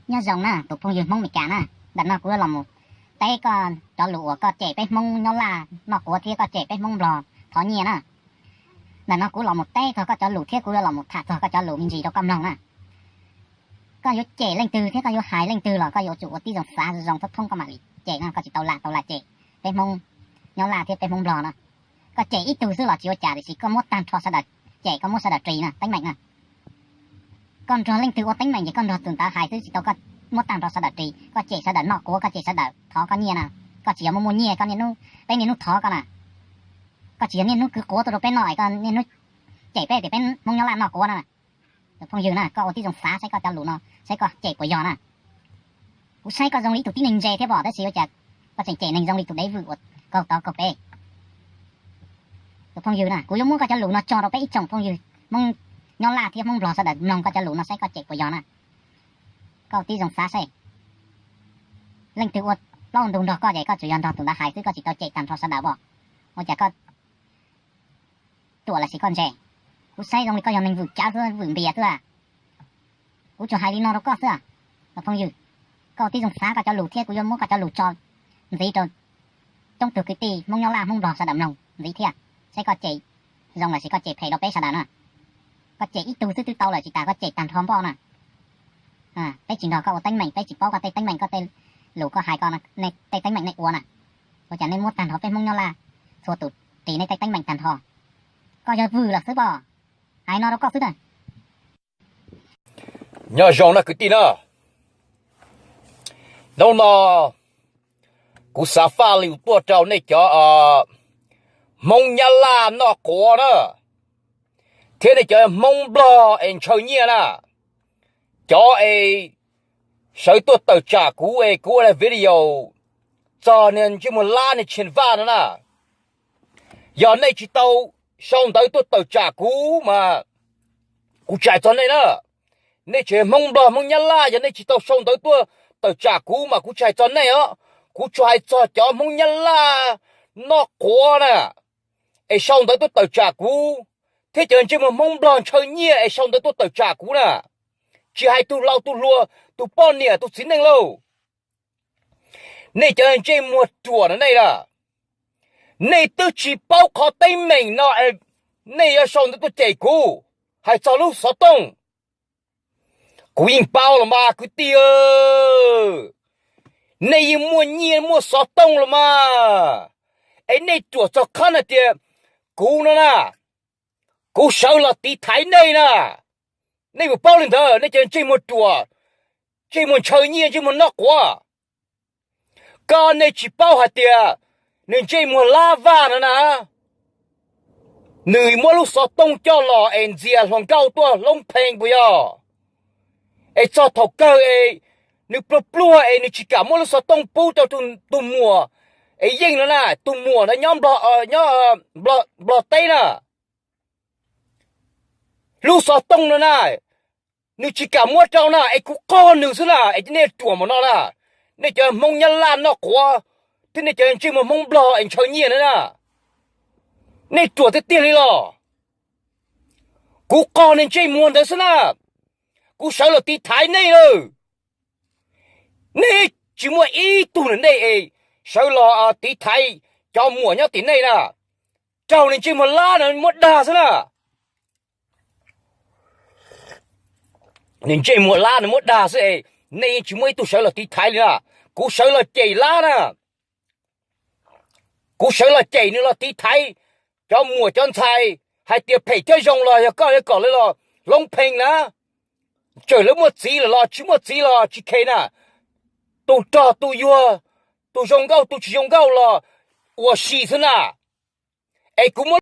Nyob zoo na tus phooj ywg Hmoob Meskas na, ntawm no kuv los mus teb koj cov lus uas koj cem peb Hmoob nyob Laj noj quav thiab koj cem peb Hmoob Nplog thov nyiaj na. Ntawm no kuv los mus teb txog koj cov lus thiab kuv yuav los mus tham txog koj cov lus me ntsis rau koj mloog na. Koj yuav cem leej twg thiab koj yuav hais leej twg los koj yuav tsum ua tib zoo xav zoo thoob thoob koj mam li cem no, koj tsis tau lam tau lam cem peb Hmoob nyob Laj thiab peb Hmoob Nplog no. Koj cem ib tug xwb los tsis ua cas, tiam sis koj muab tag nrho sawv daws cem, koj muab sawv daws ris na, teeb meem na. Koj nrog leej twg ua teeb meem ces koj nrog tus ntawd hais xwb, tsis tau koj muab tag nrho sawv daws ris, koj cem sawv daws noj quav, koj cem sawv daws thov koj nyiaj na. Koj tsis yog muaj muaj nyiaj, koj niaj hnub, peb niaj hnub thov koj na. Koj tsis yog niaj hnub kwv quav tuaj rau peb noj es koj niaj hnub cem peb tias peb Hmoob nyob Laj noj quav na. Tus phooj ywg na, koj ua tib zoo xav saib koj cov lus no saib koj cem puas yog na. Kuv saib koj zoo li ib tug tib neeg ntse thiab pom, tab sis ua cas koj tseem cem neeg zoo li tus dev vwm uas kaug tod kaug pem. Tus phooj ywg na, kuv yuav muab koj cov lus no tso rau peb ib tsoom phooj ywg Hmoob nyob Laj thiab Hmoob Nplog sawv daws mloog koj cov lus no saib koj cem puas yog na. Koj ua tib zoo xav saib, leej twg ua plaub ntug nrog koj ces koj tsuas yog nrog tus ntawd hais xwb, koj tsis tau cem tag nrho sawv daws pom. Ua cas koj ruam los sis koj ntse? Kuv saib zoo li koj yog neeg vwm cav xwb, vwm npias xwb. Kuv tsuas hais li no rau koj xwb, phooj ywg. Koj ua tib zoo xav koj cov lus thiab kuv yuav muab koj cov lus tso ntxiv rau coob tug kwv tij Hmoob nyob Laj Hmoob Nplog sawv daws mloog ntxiv thiab, saib koj cem zoo los sis koj cem phem rau peb sawv daws na. Koj cem ib tug xwb twb tau lawm, tsis tas koj cem tag nrho npoj na. Peb tsis nrog koj ua teeb meem, peb tsis paub koj tej teeb meem, koj tej lus koj hais, koj tej teeb meem nej ua na. Ua cas nej muab tag nrho peb Hmoob nyob Laj txhua tus ris nej tej teeb meem tag nrho? Koj yog vwm lawm xwb pom. Hais no rau koj xwb na. Nyob zoo na kwv tij na. Hnub no kuv xav faj lus tuaj rau nej cov Hmoob Nyab Laj noj quav na, thiab nej cov Hmoob Nplog es ntshaw nyiaj na, cov es sawv tuaj tawm tsam kuv es kuv ua video txog niag ntsej muag Lab niag Tsheej Vaj no na. Yog nej tsis tau sau ntawv tuaj tawm tsam kuv mas kuv tsis hais txog nej na. Nej tseem Hmoob Nplog Hmoob Nyab Laj, yog nej tsis tau sau ntawv tuaj tawm tsam kuv mas kuv tsis hais txog nej os. Kuv tsuas hais txog cov Hmoob Nyab Laj noj quav na, es sau ntawv tuaj tawm tsam kuv, thiab cov ntsej muag Hmoob Nplog ntshaw nyiaj es sau ntawv tuaj tawm tsam kuv na. Tsis hais tus laus tus hluas, tus poj niam tus txiv neej lauj. Nej cov ntsej muag ruam no nej na, nej twb tsis paub qhov teeb meem no, nej yuav sau ntawv tuaj cem kuv, hais txog lub xov tooj. Kuv yeej paub los mas kwv tij, nej yeej muaj nyiaj muaj xov tooj los mas, es nej ruam txog qhov hais tias kuv no na, kuv sawv los tiv thaiv nej na. Nej puas paub li ntawd, nej cov ntsej muag ruam, ntsej muag ntshaw nyiaj, ntsej muag noj quav? Koj nej tsis paub hais tias nws ntsej muag Lab Vaj no na, nws muab lub xov tooj coj los es ntxias hluas nkauj tuaj Loob Pheej puas yog? Es txog thaum kawg es nws pluag pluag es nws tsis kam muab lub xov tooj pub rau tus muam es Yeej no na, tus muam no nyob Nplog teb na. Lub xov tooj no na, nws tsis kam muab rau na, es kuv qog nws xwb na, es nej ruam npaum no na. Nej cov Hmoob Nyab Laj noj quav, thiab nej cov ntsej muag Hmoob Nplog es ntshaw nyiaj na, nej ruam tiag tiag li los? Kuv qog nws ntsej muag ntawd xwb na, kuv sawv los tiv thaiv nej lawm. Nej tsis muaj ib tug na nej es sawv los tiv thaiv cov muam nyob tim nej na. Raug nws ntsej muag Lab no muab dag xwb na. Nws ntsej muag Lab no muab dag xwb es nej yeej tsis muaj ib tug sawv los tiv thaiv li na. Kuv sawv los cem Lab na. Kuv sawv los cem nws los tiv thaiv cov muam cov ntxhais, hais tias phem thiab zoo los yog koj yuav kom lawv los Loob Pheej na. Txawm lawv muaj txiv lawm los tsis muaj txiv los tsis khe na. Tus rog tus yuag, tus zoo nkauj tus tsis zoo nkauj los ua si xwb na. Es kuv muab